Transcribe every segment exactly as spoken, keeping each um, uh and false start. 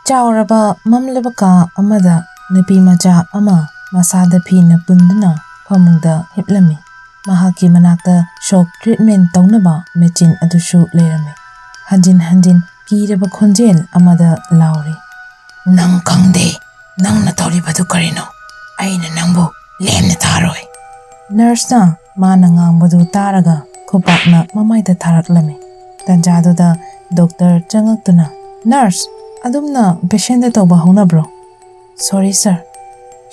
ꯆꯥꯎꯔꯕ ꯃꯝꯂꯕ ꯀꯥ ꯑꯃꯗ ꯅꯨꯄꯤ ꯃꯆꯥ ꯑꯃ ꯃꯁꯥꯗ ꯐꯤꯅ ꯄꯨꯟꯗꯨꯅ ꯐꯃꯨꯡꯗ ꯍꯤꯞꯂꯝꯃꯤ꯫ ꯃꯍꯥꯛꯀꯤ ꯃꯅꯥꯛꯇ ꯁꯣꯛ ꯇ꯭ꯔꯤꯠꯃꯦꯟ ꯇꯧꯅꯕ ꯃꯦꯆꯤꯟ ꯑꯗꯨꯁꯨ ꯂꯩꯔꯝꯃꯤ꯫ ꯍꯟꯖꯤꯟ ꯍꯟꯖꯤꯟ ꯀꯤꯔꯕ ꯈꯣꯟꯖꯦꯜ ꯑꯃꯗ ꯂꯥꯎꯔꯤ, "ꯅꯪ ꯈꯪꯗꯦ, ꯅꯪꯅ ꯇꯧꯔꯤꯕꯗꯨ ꯀꯔꯤꯅꯣ? ꯑꯩꯅ ꯅꯪꯕꯨ ꯂꯦꯝꯅ ꯊꯥꯔꯣꯏ!" ꯅꯔꯁꯅ ꯃꯥꯅ ꯉꯥꯡꯕꯗꯨ ꯇꯥꯔꯒ ꯈꯨꯄꯥꯛꯅ ꯃꯃꯥꯏꯗ ꯊꯥꯔꯛꯂꯝꯃꯤ꯫ ꯇꯟꯖꯥꯗꯨꯗ ꯗꯣꯛꯇꯔ ꯆꯪꯉꯛꯇꯨꯅ, "ꯅꯔꯁ, ꯑꯗꯨꯝꯅ ꯄꯦꯁꯦꯟꯗ ꯇꯧꯕ ꯍꯧꯅꯕ꯭ꯔꯣ?" "ꯁꯣꯔꯤ ꯁꯥꯔ,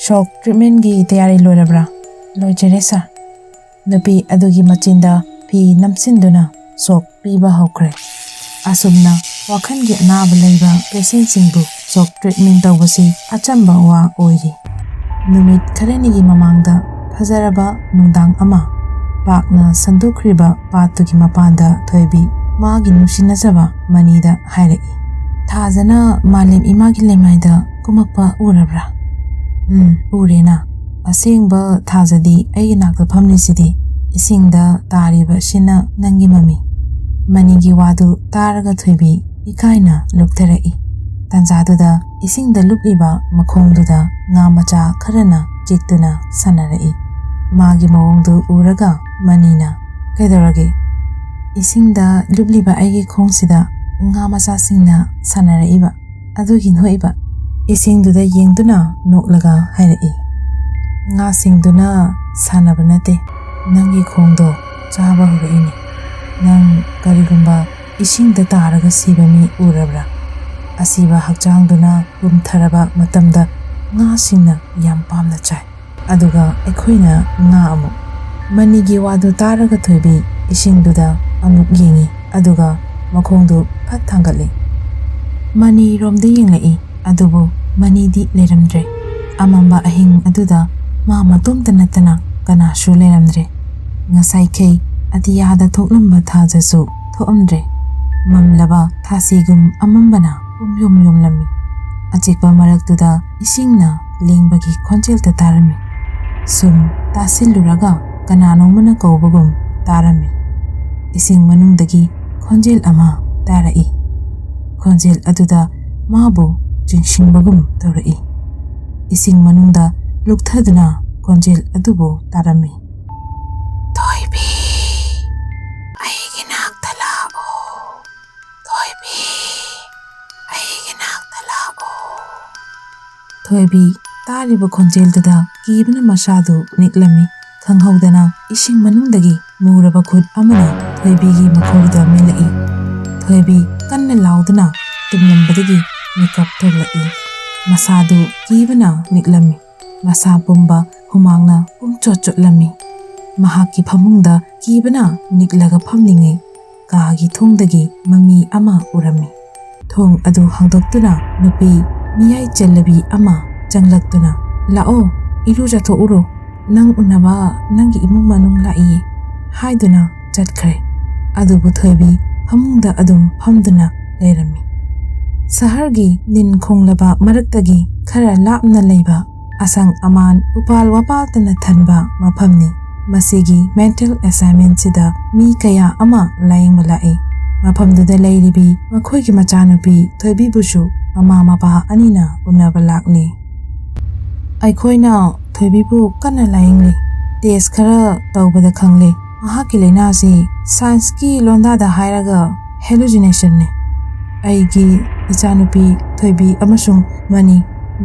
ꯁꯣꯛ ꯇ꯭ꯔꯤꯠꯃꯦꯟꯒꯤ ꯇꯌꯥꯔꯤ ꯂꯣꯏꯔꯕ꯭ꯔꯥ?" "ꯂꯣꯏꯖꯔꯦ ꯁꯥꯔ꯫" ꯅꯨꯄꯤ ꯑꯗꯨꯒꯤ ꯃꯆꯤꯟꯗ ꯐꯤ ꯅꯝꯁꯤꯟꯗꯨꯅ ꯁꯣꯛ ꯄꯤꯕ ꯍꯧꯈ꯭ꯔꯦ꯫ ꯑꯁꯨꯝꯅ ꯋꯥꯈꯜꯒꯤ ꯑꯅꯥꯕ ꯂꯩꯕ ꯄꯦꯁꯦꯟꯁꯤꯡꯕꯨ ꯁꯣꯛ ꯇ꯭ꯔꯤꯠꯃꯦꯟ ꯇꯧꯕꯁꯤ ꯑꯆꯝꯕ ꯋꯥ ꯑꯣꯏꯔꯤ꯫ ꯅꯨꯃꯤꯠ ꯈꯔꯅꯤꯒꯤ ꯃꯃꯥꯡꯗ ꯐꯖꯔꯕ ꯅꯨꯡꯗꯥꯡ ꯑꯃ, ꯄꯥꯛꯅ ꯁꯟꯗꯣꯛꯈ꯭ꯔꯤꯕ ꯄꯥꯠꯇꯨꯒꯤ ꯃꯄꯥꯟꯗ ꯊꯣꯏꯕꯤ ꯃꯥꯒꯤ ꯅꯨꯡꯁꯤꯅꯖꯕ ꯃꯅꯤꯗ ꯍꯥꯏꯔꯛꯏ, "ꯊꯥꯖꯅ ꯃꯥꯂꯦꯝ ꯏꯃꯥꯒꯤ ꯂꯩꯃꯥꯏꯗ ꯀꯨꯝꯃꯛꯄ ꯎꯔꯕ꯭ꯔꯥ?" "ꯎꯝ, ꯎꯔꯦꯅ꯫ ꯑꯁꯦꯡꯕ ꯊꯥꯖꯗꯤ ꯑꯩꯒꯤ ꯅꯥꯛꯇ ꯐꯝꯂꯤꯁꯤꯗꯤ꯫ ꯏꯁꯤꯡꯗ ꯇꯥꯔꯤꯕ ꯑꯁꯤꯅ ꯅꯪꯒꯤ ꯃꯃꯤ꯫" ꯃꯅꯤꯒꯤ ꯋꯥꯗꯨ ꯇꯥꯔꯒ ꯊꯣꯏꯕꯤ ꯏꯀꯥꯏꯅ ꯂꯨꯞꯊꯔꯛꯏ꯫ ꯇꯟꯖꯥꯗꯨꯗ ꯏꯁꯤꯡꯗ ꯂꯨꯞꯂꯤꯕ ꯃꯈꯣꯡꯗꯨꯗ ꯉꯥ ꯃꯆꯥ ꯈꯔꯅ ꯆꯤꯛꯇꯨꯅ ꯁꯥꯟꯅꯔꯛꯏ꯫ ꯃꯥꯒꯤ ꯃꯑꯣꯡꯗꯨ ꯎꯔꯒ ꯃꯅꯤꯅ, "ꯀꯩꯗꯧꯔꯒꯦ?" "ꯏꯁꯤꯡꯗ ꯂꯨꯞꯂꯤꯕ ꯑꯩꯒꯤ ꯈꯣꯡꯁꯤꯗ ꯉꯥ ꯃꯆꯥꯁꯤꯡꯅ ꯁꯥꯟꯅꯔꯛꯏꯕ, ꯑꯗꯨꯒꯤ ꯅꯣꯛꯏꯕ꯫" ꯏꯁꯤꯡꯗꯨꯗ ꯌꯦꯡꯗꯨꯅ ꯅꯣꯛꯂꯒ ꯍꯥꯏꯔꯛꯏ, "ꯉꯥꯁꯤꯡꯗꯨꯅ ꯁꯥꯟꯅꯕ ꯅꯠꯇꯦ, ꯅꯪꯒꯤ ꯈꯣꯡꯗꯣ ꯆꯥꯕ ꯍꯧꯔꯛꯏꯅꯦ꯫ ꯅꯪ ꯀꯔꯤꯒꯨꯝꯕ ꯏꯁꯤꯡꯗ ꯇꯥꯔꯒ ꯁꯤꯕ ꯃꯤ ꯎꯔꯕ꯭ꯔꯥ? ꯑꯁꯤꯕ ꯍꯛꯆꯥꯡꯗꯨꯅ ꯄꯨꯝꯊꯔꯕ ꯃꯇꯝꯗ ꯉꯥꯁꯤꯡꯅ ꯌꯥꯝ ꯄꯥꯝꯅ ꯆꯥꯏ꯫ ꯑꯗꯨꯒ ꯑꯩꯈꯣꯏꯅ ꯉꯥ ꯑꯃꯨꯛ꯫" ꯃꯅꯤꯒꯤ ꯋꯥꯗꯨ ꯇꯥꯔꯒ ꯊꯣꯏꯕꯤ ꯏꯁꯤꯡꯗꯨꯗ ꯑꯃꯨꯛ ꯌꯦꯡꯉꯤ, ꯑꯗꯨꯒ ꯃꯈꯣꯡꯗꯨ ꯐꯠ ꯊꯥꯡꯒꯠꯂꯤ꯫ ꯃꯅꯤꯔꯣꯝꯗ ꯌꯦꯡꯂꯛꯏ, ꯑꯗꯨꯕꯨ ꯃꯅꯤꯗꯤ ꯂꯩꯔꯝꯗ꯭ꯔꯦ꯫ ꯑꯃꯝꯕ ꯑꯍꯤꯡ ꯑꯗꯨꯗ ꯃꯥ ꯃꯇꯣꯝꯇ ꯅꯠꯇꯅ ꯀꯅꯥꯁꯨ ꯂꯩꯔꯝꯗ꯭ꯔꯦ꯫ ꯉꯁꯥꯏꯈꯩ ꯑꯇꯤꯌꯥꯗ ꯊꯣꯛꯂꯝꯕ ꯊꯥꯖꯁꯨ ꯊꯣꯛꯑꯝꯗ꯭ꯔꯦ꯫ ꯃꯝꯂꯕ ꯊꯥꯁꯤꯒꯨꯝ ꯑꯃꯝꯕꯅ ꯄꯨꯝꯌꯨꯝ ꯌꯨꯝꯂꯝꯃꯤ꯫ ꯑꯆꯤꯛꯄ ꯃꯔꯛꯇꯨꯗ ꯏꯁꯤꯡꯅ ꯂꯦꯡꯕꯒꯤ ꯈꯣꯟꯖꯦꯜꯇ ꯇꯥꯔꯝꯃꯤ꯫ ꯁꯨꯝ ꯇꯥꯁꯤꯜꯂꯨꯔꯒ ꯀꯅꯥꯅꯣꯝꯃꯅ ꯀꯧꯕꯒꯨꯝ ꯇꯥꯔꯝꯃꯤ꯫ ꯏꯁꯤꯡ ꯃꯅꯨꯡꯗꯒꯤ ꯈꯣꯟꯖꯦꯜ ꯑꯃ ꯇꯥꯔꯛꯏ꯫ ꯈꯣꯟꯖꯦꯜ ꯑꯗꯨꯗ ꯃꯥꯕꯨ ꯆꯤꯡꯁꯤꯟꯕꯒꯨꯝ ꯇꯧꯔꯛꯏ꯫ ꯏꯁꯤꯡ ꯃꯅꯨꯡꯗ ꯂꯨꯞꯊꯗꯨꯅ ꯈꯣꯟꯖꯦꯜ ꯑꯗꯨꯕꯨ ꯇꯥꯔꯝꯃꯤ꯫ "ꯊꯣꯏꯕꯤ, ꯑꯩꯒꯤ ꯅꯥꯛꯇ ꯂꯥꯛꯑꯣ꯫ ꯊꯣꯏꯕꯤ, ꯑꯩꯒꯤ ꯅꯥꯛꯇ ꯂꯥꯛꯑꯣ꯫" ꯊꯣꯏꯕꯤ ꯇꯥꯔꯤꯕ ꯈꯣꯟꯖꯦꯜꯗꯨꯗ ꯀꯤꯕꯅ ꯃꯁꯥꯗꯨ ꯅꯤꯛꯂꯝꯃꯤ꯫ ꯈꯪꯍꯧꯗꯅ ꯏꯁꯤꯡ ꯃꯅꯨꯡꯗꯒꯤ ꯃꯨꯔꯕ ꯈꯨꯠ ꯑꯃꯅ ꯊꯣꯏꯕꯤꯒꯤ ꯃꯈꯣꯡꯗ ꯃꯦꯜꯂꯛꯏ꯫ ꯊꯣꯏꯕꯤ ꯀꯟꯅ ꯂꯥꯎꯗꯨꯅ ꯇꯨꯝꯂꯝꯕꯗꯒꯤ ꯃꯤꯀꯞ ꯊꯣꯛꯂꯛꯏ꯫ ꯃꯁꯥꯗꯨ ꯀꯤꯕꯅ ꯅꯤꯛꯂꯝꯃꯤ꯫ ꯃꯁꯥ ꯄꯨꯝꯕ ꯍꯨꯃꯥꯡꯅ ꯄꯨꯝꯆꯣꯠ ꯆꯣꯠꯂꯝꯃꯤ꯫ ꯃꯍꯥꯛꯀꯤ ꯐꯃꯨꯡꯗ ꯀꯤꯕꯅ ꯅꯤꯛꯂꯒ ꯐꯝꯂꯤꯉꯩ ꯀꯥꯒꯤ ꯊꯣꯡꯗꯒꯤ ꯃꯃꯤ ꯑꯃ ꯎꯔꯝꯃꯤ꯫ ꯊꯣꯡ ꯑꯗꯨ ꯍꯥꯡꯗꯣꯛꯇꯨꯅ ꯅꯨꯄꯤ ꯃꯤꯌꯥꯏ ꯆꯜꯂꯕꯤ ꯑꯃ ꯆꯪꯂꯛꯇꯨꯅ, "ꯂꯥꯛꯑꯣ, ꯏꯔꯨꯖꯊꯣꯛꯎꯔꯣ, ꯅꯪ ꯎꯅꯕ ꯅꯪꯒꯤ ꯏꯃꯨꯡ ꯃꯅꯨꯡ ꯂꯥꯛꯏꯌꯦ" ꯍꯥꯏꯗꯨꯅ ꯆꯠꯈ꯭ꯔꯦ꯫ ꯑꯗꯨꯕꯨ ꯊꯣꯏꯕꯤ ꯐꯃꯨꯡꯗ ꯑꯗꯨꯝ ꯐꯝꯗꯨꯅ ꯂꯩꯔꯝꯃꯤ꯫ ꯁꯍꯔꯒꯤ ꯅꯤꯟ ꯈꯣꯡꯂꯕ ꯃꯔꯛꯇꯒꯤ ꯈꯔ ꯂꯥꯞꯅ ꯂꯩꯕ ꯑꯁꯪ ꯑꯃꯥꯟ ꯎꯄꯥꯜ ꯋꯥꯄꯥꯜꯇꯅ ꯊꯟꯕ ꯃꯐꯝꯅꯤ꯫ ꯃꯁꯤꯒꯤ mental assignmentꯁꯤꯗ ꯃꯤ ꯀꯌꯥ ꯑꯃ ꯂꯥꯌꯦꯡꯕ ꯂꯥꯛꯏ꯫ ꯃꯐꯝꯗꯨꯗ ꯂꯩꯔꯤꯕꯤ ꯃꯈꯣꯏꯒꯤ ꯃꯆꯥꯅꯨꯄꯤ ꯊꯣꯏꯕꯤꯕꯨꯁꯨ ꯃꯃꯥ ꯃꯄꯥ ꯑꯅꯤꯅ ꯎꯅꯕ ꯂꯥꯛꯂꯤ꯫ "ꯑꯩꯈꯣꯏꯅ ꯊꯣꯏꯕꯤꯕꯨ ꯀꯟꯅ ꯂꯥꯌꯦꯡꯂꯤ꯫ Test ꯈꯔ ꯇꯧꯕꯗ ꯈꯪꯂꯦ, ꯃꯍꯥꯛꯀꯤ ꯂꯥꯏꯅꯥꯁꯤ scienceꯀꯤ ꯂꯣꯟꯗꯥꯗ ꯍꯥꯏꯔꯒ hallucinationꯅꯤ꯫ ꯑꯩꯒꯤ ꯏꯆꯥꯅꯨꯄꯤ ꯊꯣꯏꯕꯤ ꯑꯃꯁꯨꯡ ꯃꯅꯤ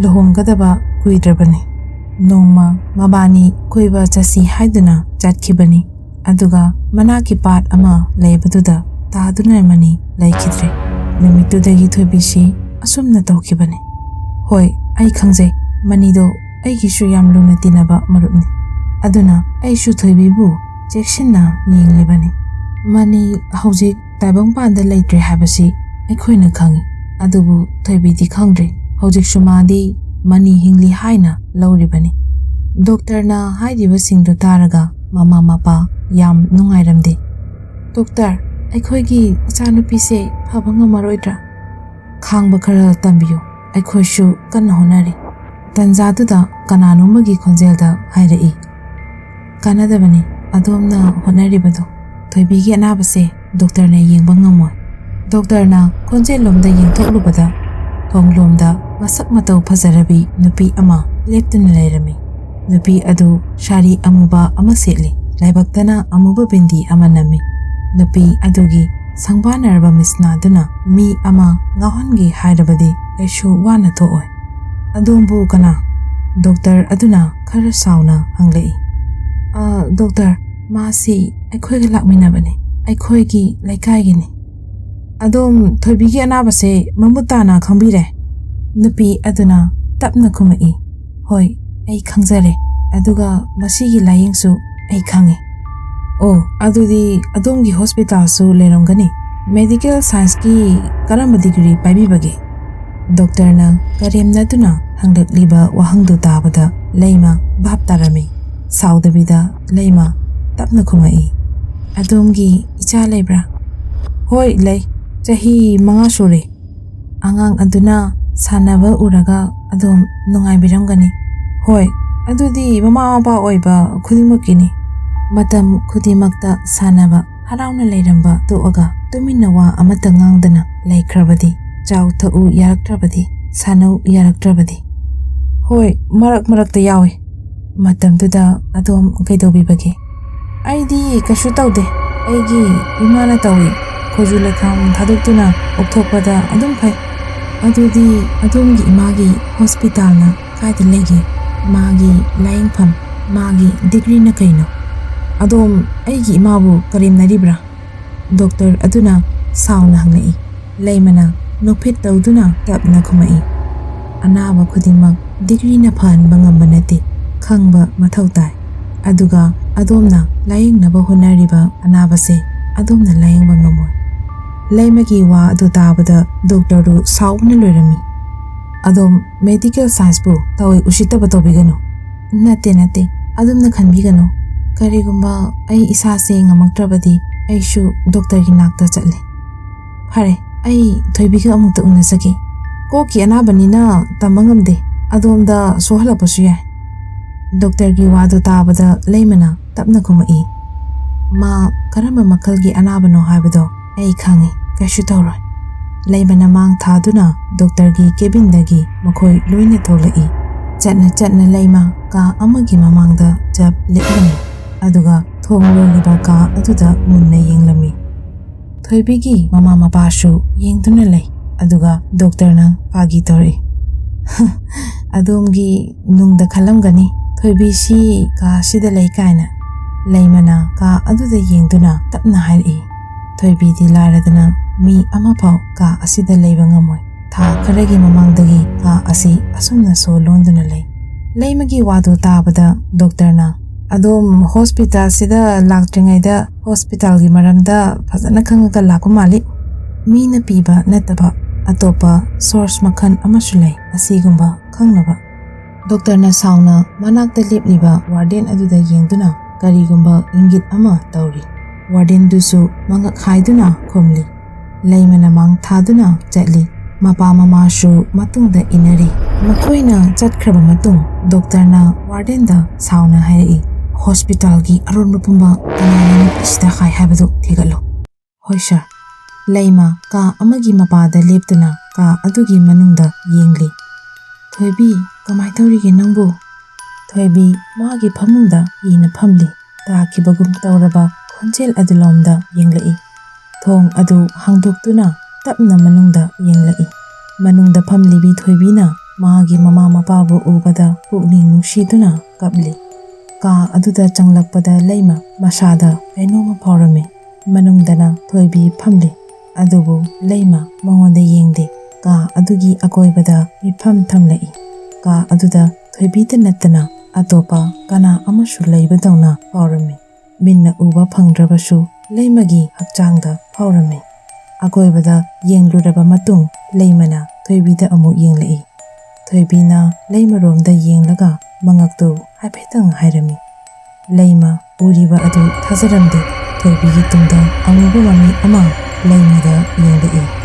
ꯂꯨꯍꯣꯡꯒꯗꯕ ꯀꯨꯏꯗ꯭ꯔꯕꯅꯤ꯫ ꯅꯣꯡꯃ ꯃꯕꯥꯅꯤ ꯀꯣꯏꯕ ꯆꯠꯁꯤ ꯍꯥꯏꯗꯨꯅ ꯆꯠꯈꯤꯕꯅꯤ꯫ ꯑꯗꯨꯒ ꯃꯅꯥꯛꯀꯤ ꯄꯥꯠ ꯑꯃ ꯂꯩꯕꯗꯨꯗ ꯇꯥꯗꯨꯅ ꯃꯅꯤ ꯂꯩꯈꯤꯗ꯭ꯔꯦ꯫ ꯅꯨꯃꯤꯠꯇꯨꯗꯒꯤ ꯊꯣꯏꯕꯤꯁꯤ ꯑꯁꯨꯝꯅ ꯇꯧꯈꯤꯕꯅꯤ꯫ ꯍꯣꯏ, ꯑꯩ ꯈꯪꯖꯩ, ꯃꯅꯤꯗꯣ ꯑꯩꯒꯤꯁꯨ ꯌꯥꯝ ꯂꯨꯅ ꯇꯤꯟꯅꯕ ꯃꯔꯨꯞꯅꯤ꯫ ꯑꯗꯨꯅ ꯑꯩꯁꯨ ꯊꯣꯏꯕꯤꯕꯨ ꯆꯦꯛꯁꯤꯟꯅ ꯌꯦꯡꯂꯤꯕꯅꯤ꯫ ꯃꯅꯤ ꯍꯧꯖꯤꯛ ꯇꯥꯏꯕꯪꯄꯥꯟꯗ ꯂꯩꯇ꯭ꯔꯦ ꯍꯥꯏꯕꯁꯤ ꯑꯩꯈꯣꯏꯅ ꯈꯪꯏ, ꯑꯗꯨꯕꯨ ꯊꯣꯏꯕꯤꯗꯤ ꯈꯪꯗ꯭ꯔꯦ꯫ ꯍꯧꯖꯤꯛꯁꯨ ꯃꯥꯗꯤ ꯃꯅꯤ ꯍꯤꯡꯂꯤ ꯍꯥꯏꯅ ꯂꯧꯔꯤꯕꯅꯤ꯫" ꯗꯣꯛꯇꯔꯅ ꯍꯥꯏꯔꯤꯕꯁꯤꯡꯗꯨ ꯇꯥꯔꯒ ꯃꯃꯥ ꯃꯄꯥ ꯌꯥꯝ ꯅꯨꯡꯉꯥꯏꯔꯝꯗꯦ꯫ "ꯗꯣꯛꯇꯔ, ꯑꯩꯈꯣꯏꯒꯤ ꯏꯆꯥꯅꯨꯄꯤꯁꯦ ꯐꯕ ꯉꯝꯃꯔꯣꯏꯗ꯭ꯔꯥ? ꯈꯥꯡꯕ ꯈꯔ ꯇꯝꯕꯤꯌꯨ, ꯑꯩꯈꯣꯏꯁꯨ ꯀꯟꯅ ꯍꯣꯠꯅꯔꯤ꯫" ꯇꯟꯖꯥꯗꯨꯗ ꯀꯅꯥꯅꯣꯃꯒꯤ ꯈꯣꯟꯖꯦꯜꯗ ꯍꯥꯏꯔꯛꯏ, "ꯀꯥꯟꯅꯗꯕꯅꯤ ꯑꯗꯣꯝꯅ ꯍꯣꯠꯅꯔꯤꯕꯗꯣ꯫ ꯊꯣꯏꯕꯤꯒꯤ ꯑꯅꯥꯕꯁꯦ ꯗꯣꯛꯇꯔꯅ ꯌꯦꯡꯕ ꯉꯝꯃꯣꯏ꯫" ꯗꯣꯛꯇꯔꯅ ꯈꯣꯟꯖꯦꯜꯂꯣꯝꯗ ꯌꯦꯡꯊꯣꯛꯂꯨꯕꯗ ꯊꯣꯡꯂꯣꯝꯗ ꯃꯁꯛ ꯃꯇꯧ ꯐꯖꯔꯕꯤ ꯅꯨꯄꯤ ꯑꯃ ꯂꯦꯞꯇꯨꯅ ꯂꯩꯔꯝꯃꯤ꯫ ꯅꯨꯄꯤ ꯑꯗꯨ ꯁꯥꯔꯤ ꯑꯃꯨꯕ ꯑꯃ ꯁꯦꯠꯂꯤ, ꯂꯥꯏꯕꯛꯇꯅ ꯑꯃꯨꯕ ꯕꯤꯟꯗꯤ ꯑꯃ ꯅꯝꯃꯤ꯫ ꯅꯨꯄꯤ ꯑꯗꯨꯒꯤ ꯁꯪꯕꯥꯅꯔꯕ ꯃꯤꯠꯁꯅꯥꯗꯨꯅ ꯃꯤ ꯑꯃ ꯉꯥꯎꯍꯟꯒꯦ ꯍꯥꯏꯔꯕꯗꯤ ꯀꯩꯁꯨ ꯋꯥꯅ ꯊꯣꯛꯑꯣꯏ꯫ "ꯑꯗꯣꯝꯕꯨ ꯀꯅꯥ?" ꯗꯣꯛꯇꯔ ꯑꯗꯨꯅ ꯈꯔ ꯁꯥꯎꯅ ꯍꯪꯂꯛꯏ꯫ "ꯑ, ꯗꯣꯛꯇꯔ, ꯃꯥꯁꯤ ꯑꯩꯈꯣꯏꯒ ꯂꯥꯛꯃꯤꯟꯅꯕꯅꯤ, ꯑꯩꯈꯣꯏꯒꯤ ꯂꯩꯀꯥꯏꯒꯤꯅꯤ꯫" "ꯑꯗꯣꯝ ꯊꯣꯏꯕꯤꯒꯤ ꯑꯅꯥꯕꯁꯦ ꯃꯃꯨꯠ ꯇꯥꯅ ꯈꯪꯕꯤꯔꯦ?" ꯅꯨꯄꯤ ꯑꯗꯨꯅ ꯇꯞꯅ ꯈꯨꯝꯃꯛꯏ꯫ "ꯍꯣꯏ, ꯑꯩ ꯈꯪꯖꯔꯦ, ꯑꯗꯨꯒ ꯃꯁꯤꯒꯤ ꯂꯥꯌꯦꯡꯁꯨ ꯑꯩ ꯈꯪꯉꯤ꯫" "ꯑꯣ, ꯑꯗꯨꯗꯤ ꯑꯗꯣꯝꯒꯤ ꯍꯣꯁꯄꯤꯇꯥꯜꯁꯨ ꯂꯩꯔꯝꯒꯅꯤ꯫ ꯃꯦꯗꯤꯀꯦꯜ ꯁꯥꯏꯟꯁꯀꯤ ꯀꯔꯝꯕ ꯗꯤꯒ꯭ꯔꯤ ꯄꯥꯏꯕꯤꯕꯒꯦ?" ꯗꯣꯛꯇꯔꯅ ꯀꯔꯦꯝꯅꯗꯨꯅ ꯍꯪꯂꯛꯂꯤꯕ ꯋꯥꯍꯪꯗꯨ ꯇꯥꯕꯗ ꯂꯩꯃ ꯚꯥꯞ ꯇꯥꯔꯝꯃꯤ꯫ ꯁꯥꯎꯗꯕꯤꯗ ꯂꯩꯃ ꯇꯞꯅ ꯈꯨꯝꯃꯛꯏ, "ꯑꯗꯣꯝꯒꯤ ꯏꯆꯥ ꯂꯩꯕ꯭ꯔꯥ?" "ꯍꯣꯏ, ꯂꯩ꯫ ꯆꯍꯤ ꯃꯉꯥ ꯁꯨꯔꯦ꯫" "ꯑꯉꯥꯡ ꯑꯗꯨꯅ ꯁꯥꯟꯅꯕ ꯎꯔꯒ ꯑꯗꯣꯝ ꯅꯨꯡꯉꯥꯏꯕꯤꯔꯝꯒꯅꯤ꯫" "ꯍꯣꯏ, ꯑꯗꯨꯗꯤ ꯃꯃꯥ ꯃꯄꯥ ꯑꯣꯏꯕ ꯈꯨꯗꯤꯡꯃꯛꯀꯤꯅꯤ꯫ ꯃꯇꯝ ꯈꯨꯗꯤꯡꯃꯛꯇ ꯁꯥꯟꯅꯕ, ꯍꯔꯥꯎꯅ ꯂꯩꯔꯝꯕ ꯇꯣꯛꯑꯒ ꯇꯨꯃꯤꯟꯅ ꯋꯥ ꯑꯃꯠꯇ ꯉꯥꯡꯗꯅ ꯂꯩꯈ꯭ꯔꯕꯗꯤ, ꯆꯥꯎ ꯊꯛꯎ ꯌꯥꯔꯛꯇ꯭ꯔꯕꯗꯤ, ꯁꯥꯟꯅꯧ ꯌꯥꯔꯛꯇ꯭ꯔꯕꯗꯤ꯫" "ꯍꯣꯏ, ꯃꯔꯛ ꯃꯔꯛꯇ ꯌꯥꯎꯏ꯫" "ꯃꯇꯝꯗꯨꯗ ꯑꯗꯣꯝ ꯀꯩꯗꯧꯕꯤꯕꯒꯦ?" "ꯑꯩꯗꯤ ꯀꯩꯁꯨ ꯇꯧꯗꯦ꯫ ꯑꯩꯒꯤ ꯏꯃꯥꯅ ꯇꯧꯏ꯫ ꯈꯨꯖꯨ ꯂꯩꯈꯥꯝ ꯊꯥꯗꯣꯛꯇꯨꯅ ꯑꯣꯛꯊꯣꯛꯄꯗ ꯑꯗꯨꯝ ꯐꯩ꯫" "ꯑꯗꯨꯗꯤ ꯑꯗꯣꯝꯒꯤ ꯏꯃꯥꯒꯤ ꯍꯣꯁꯄꯤꯇꯥꯜꯅ ꯀꯥꯏꯗ ꯂꯩꯒꯦ? ꯃꯥꯒꯤ ꯂꯥꯌꯦꯡꯐꯝ, ꯃꯥꯒꯤ ꯗꯤꯒ꯭ꯔꯤꯅ ꯀꯩꯅꯣ?" "ꯑꯗꯣꯝ ꯑꯩꯒꯤ ꯏꯃꯥꯕꯨ ꯀꯔꯦꯝꯅꯔꯤꯕ꯭ꯔꯥ?" ꯗꯣꯛꯇꯔ ꯑꯗꯨꯅ ꯁꯥꯎꯅ ꯍꯪꯂꯛꯏ꯫ ꯂꯩꯃꯅ ꯅꯣꯛꯐꯦꯠ ꯇꯧꯗꯨꯅ ꯇꯞꯅ ꯈꯨꯝꯃꯛꯏ, "ꯑꯅꯥꯕ ꯈꯨꯗꯤꯡꯃꯛ ꯗꯤꯒ꯭ꯔꯤꯅ ꯐꯍꯟꯕ ꯉꯝꯕ ꯅꯠꯇꯦ, ꯈꯪꯕ ꯃꯊꯧ ꯇꯥꯏ꯫ ꯑꯗꯨꯒ ꯑꯗꯣꯝꯅ ꯂꯥꯌꯦꯡꯅꯕ ꯍꯣꯠꯅꯔꯤꯕ ꯑꯅꯥꯕꯁꯦ ꯑꯗꯣꯝꯅ ꯂꯥꯌꯦꯡꯕ ꯉꯝꯃꯣꯏ꯫" ꯂꯩꯃꯒꯤ ꯋꯥ ꯑꯗꯨ ꯇꯥꯕꯗ ꯗꯣꯛꯇꯔꯗꯨ ꯁꯥꯎꯕꯅ ꯂꯣꯏꯔꯝꯃꯤ꯫ "ꯑꯗꯣꯝ ꯃꯦꯗꯤꯀꯦꯜ ꯁꯥꯏꯟꯁꯄꯨ ꯇꯧꯏ ꯎꯁꯤꯠꯇꯕ ꯇꯧꯕꯤꯒꯅꯨ꯫" "ꯅꯠꯇꯦ, ꯅꯠꯇꯦ, ꯑꯗꯨꯝꯅ ꯈꯟꯕꯤꯒꯅꯨ꯫ ꯀꯔꯤꯒꯨꯝꯕ ꯑꯩ ꯏꯁꯥꯁꯦ ꯉꯝꯃꯛꯇ꯭ꯔꯕꯗꯤ ꯑꯩꯁꯨ ꯗꯣꯛꯇꯔꯒꯤ ꯅꯥꯛꯇ ꯆꯠꯂꯦ꯫" "ꯐꯔꯦ, ꯑꯩ ꯊꯣꯏꯕꯤꯒ ꯑꯃꯨꯛꯇ ꯎꯅꯖꯒꯦ꯫ ꯀꯣꯛꯀꯤ ꯑꯅꯥꯕꯅꯤꯅ ꯇꯝꯕ ꯉꯝꯗꯦ, ꯑꯗꯣꯝꯗ ꯁꯣꯛꯍꯜꯂꯛꯄꯁꯨ ꯌꯥꯏ꯫" ꯗꯣꯛꯇꯔꯒꯤ ꯋꯥꯗꯨ ꯇꯥꯕꯗ ꯂꯩꯃꯅ ꯇꯞꯅ ꯈꯨꯝꯃꯛꯏ, "ꯃꯥ ꯀꯔꯝꯕ ꯃꯈꯜꯒꯤ ꯑꯅꯥꯕꯅꯣ ꯍꯥꯏꯕꯗꯣ ꯑꯩ ꯈꯪꯉꯤ, ꯀꯩꯁꯨ ꯇꯧꯔꯣꯏ꯫" ꯂꯩꯃꯅ ꯃꯥꯡ ꯊꯥꯗꯨꯅ ꯗꯣꯛꯇꯔꯒꯤ ꯀꯦꯕꯤꯟꯗꯒꯤ ꯃꯈꯣꯏ ꯂꯣꯏꯅ ꯊꯣꯛꯂꯛꯏ꯫ ꯆꯠꯅ ꯆꯠꯅ ꯂꯩꯃ ꯀꯥ ꯑꯃꯒꯤ ꯃꯃꯥꯡꯗ ꯆꯞ ꯂꯦꯞꯂꯝꯃꯤ, ꯑꯗꯨꯒ ꯊꯣꯡ ꯂꯣꯜꯂꯤꯕ ꯀꯥ ꯑꯗꯨꯗ ꯃꯨꯟꯅ ꯌꯦꯡꯂꯝꯃꯤ꯫ ꯊꯣꯏꯕꯤꯒꯤ ꯃꯃꯥ ꯃꯄꯥꯁꯨ ꯌꯦꯡꯗꯨꯅ ꯂꯩ, ꯑꯗꯨꯒ ꯗꯣꯛꯇꯔꯅ ꯐꯥꯒꯤ ꯇꯧꯔꯛꯏ, "ꯑꯗꯣꯝꯒꯤ ꯅꯨꯡꯗ ꯈꯜꯂꯝꯒꯅꯤ, ꯊꯣꯏꯕꯤꯁꯤ ꯀꯥ ꯑꯁꯤꯗ ꯂꯩ" ꯀꯥꯏꯅ꯫ ꯂꯩꯃꯅ ꯀꯥ ꯑꯗꯨꯗ ꯌꯦꯡꯗꯨꯅ ꯇꯞꯅ ꯍꯥꯏꯔꯛꯏ, "ꯊꯣꯏꯕꯤꯗꯤ ꯂꯥꯏꯔꯗꯅ ꯃꯤ ꯑꯃꯐꯥꯎ ꯀꯥ ꯑꯁꯤꯗ ꯂꯩꯕ ꯉꯝꯃꯣꯏ꯫ ꯊꯥ ꯈꯔꯒꯤ ꯃꯃꯥꯡꯗꯒꯤ ꯀꯥ ꯑꯁꯤ ꯑꯁꯨꯝꯅ ꯁꯣ ꯂꯣꯟꯗꯨꯅ ꯂꯩ"꯫ ꯂꯩꯃꯒꯤ ꯋꯥꯗꯨ ꯇꯥꯕꯗ ꯗꯣꯛꯇꯔꯅ, "ꯑꯗꯣꯝ ꯍꯣꯁꯄꯤꯇꯥꯜꯁꯤꯗ ꯂꯥꯛꯇ꯭ꯔꯤꯉꯩꯗ ꯍꯣꯁꯄꯤꯇꯥꯜꯒꯤ ꯃꯔꯝꯗ ꯐꯖꯅ ꯈꯪꯉꯒ ꯂꯥꯛꯄ ꯃꯥꯜꯂꯤ꯫ ꯃꯤꯅ ꯄꯤꯕ ꯅꯠꯇꯕ ꯑꯇꯣꯞꯄ ꯁꯣꯔꯁ ꯃꯈꯜ ꯑꯃꯁꯨ ꯂꯩ ꯑꯁꯤꯒꯨꯝꯕ ꯈꯪꯅꯕ"꯫ ꯗꯣꯛꯇꯔꯅ ꯁꯥꯎꯅ ꯃꯅꯥꯛꯇ ꯂꯦꯞꯂꯤꯕ ꯋꯥꯔꯗꯦꯟ ꯑꯗꯨꯗ ꯌꯦꯡꯗꯨꯅ ꯀꯔꯤꯒꯨꯝꯕ ꯏꯪꯒꯤꯠ ꯑꯃ ꯇꯧꯔꯤ꯫ ꯋꯥꯔꯗꯦꯟꯗꯨꯁꯨ ꯃꯉꯛ ꯍꯥꯏꯗꯨꯅ ꯈꯨꯝꯂꯤ꯫ ꯂꯩꯃꯅ ꯃꯥꯡ ꯊꯥꯗꯨꯅ ꯆꯠꯂꯤ꯫ ꯃꯄꯥ ꯃꯃꯥꯁꯨ ꯃꯇꯨꯡꯗ ꯏꯟꯅꯔꯤ꯫ ꯃꯈꯣꯏꯅ ꯆꯠꯈ꯭ꯔꯕ ꯃꯇꯨꯡ ꯗꯣꯛꯇꯔꯅ ꯋꯥꯔꯗꯦꯟꯗ ꯁꯥꯎꯅ ꯍꯥꯏꯔꯛꯏ, "ꯍꯣꯁꯄꯤꯇꯥꯜꯒꯤ ꯑꯔꯣꯟꯕ ꯄꯨꯝꯕ ꯀꯅꯥꯅ ꯅꯨꯄꯤꯁꯤꯗ ꯍꯥꯏ ꯍꯥꯏꯕꯗꯨ ꯊꯤꯒꯠꯂꯨ"꯫ "ꯍꯣꯏ ꯁꯥꯔ"꯫ ꯂꯩꯃ ꯀꯥ ꯑꯃꯒꯤ ꯃꯄꯥꯗ ꯂꯦꯞꯇꯨꯅ ꯀꯥ ꯑꯗꯨꯒꯤ ꯃꯅꯨꯡꯗ ꯌꯦꯡꯂꯤ꯫ "ꯊꯣꯏꯕꯤ, ꯀꯃꯥꯏ ꯇꯧꯔꯤꯒꯦ ꯅꯪꯕꯨ?" ꯊꯣꯏꯕꯤ ꯃꯥꯒꯤ ꯐꯃꯨꯡꯗ ꯌꯦꯡꯅ ꯐꯝꯂꯤ꯫ ꯇꯥꯈꯤꯕꯒꯨꯝ ꯇꯧꯔꯕ ꯈꯣꯟꯖꯦꯜ ꯑꯗꯨꯂꯣꯝꯗ ꯌꯦꯡꯂꯛꯏ꯫ ꯊꯣꯡ ꯑꯗꯨ ꯍꯥꯡꯗꯣꯛꯇꯨꯅ ꯇꯞꯅ ꯃꯅꯨꯡꯗ ꯌꯦꯡꯂꯛꯏ꯫ ꯃꯅꯨꯡꯗ ꯐꯝꯂꯤꯕꯤ ꯊꯣꯏꯕꯤꯅ ꯃꯥꯒꯤ ꯃꯃꯥ ꯃꯄꯥꯕꯨ ꯎꯕꯗ ꯄꯨꯛꯅꯤꯡ ꯅꯨꯡꯁꯤꯗꯨꯅ ꯀꯞꯂꯤ꯫ ꯀꯥ ꯑꯗꯨꯗ ꯆꯪꯂꯛꯄꯗ ꯂꯩꯃ ꯃꯁꯥꯗ ꯀꯩꯅꯣꯝꯃ ꯐꯥꯎꯔꯝꯃꯤ꯫ ꯃꯅꯨꯡꯗꯅ ꯊꯣꯏꯕꯤ ꯐꯝꯂꯤ, ꯑꯗꯨꯕꯨ ꯂꯩꯃ ꯃꯉꯣꯟꯗ ꯌꯦꯡꯗꯦ꯫ ꯀꯥ ꯑꯗꯨꯒꯤ ꯑꯀꯣꯏꯕꯗ ꯃꯤꯐꯝ ꯊꯝꯂꯛꯏ꯫ ꯀꯥ ꯑꯗꯨꯗ ꯊꯣꯏꯕꯤꯗ ꯅꯠꯇꯅ ꯑꯇꯣꯞꯄ ꯀꯅꯥ ꯑꯃꯁꯨ ꯂꯩꯕꯗꯧꯅ ꯐꯥꯎꯔꯝꯃꯤ꯫ ꯃꯤꯠꯅ ꯎꯕ ꯐꯪꯗ꯭ꯔꯕꯁꯨ ꯂꯩꯃꯒꯤ ꯍꯛꯆꯥꯡꯗ ꯐꯥꯎꯔꯝꯃꯤ꯫ ꯑꯀꯣꯏꯕꯗ ꯌꯦꯡꯂꯨꯔꯕ ꯃꯇꯨꯡ ꯂꯩꯃꯅ ꯊꯣꯏꯕꯤꯗ ꯑꯃꯨꯛ ꯌꯦꯡꯂꯛꯏ꯫ ꯊꯣꯏꯕꯤꯅ ꯂꯩꯃꯔꯣꯝꯗ ꯌꯦꯡꯂꯒ ꯃꯉꯛꯇꯨ ꯍꯥꯏꯐꯦꯠꯇꯪ ꯍꯥꯏꯔꯝꯃꯤ꯫ ꯂꯩꯃ ꯎꯔꯤꯕ ꯑꯗꯨ ꯊꯥꯖꯔꯝꯗꯦ꯫ ꯊꯣꯏꯕꯤꯒꯤ ꯇꯨꯡꯗ ꯑꯃꯨꯕ ꯃꯃꯤ ꯑꯃ ꯂꯩꯃꯗ ꯌꯦꯡꯂꯛꯏ꯫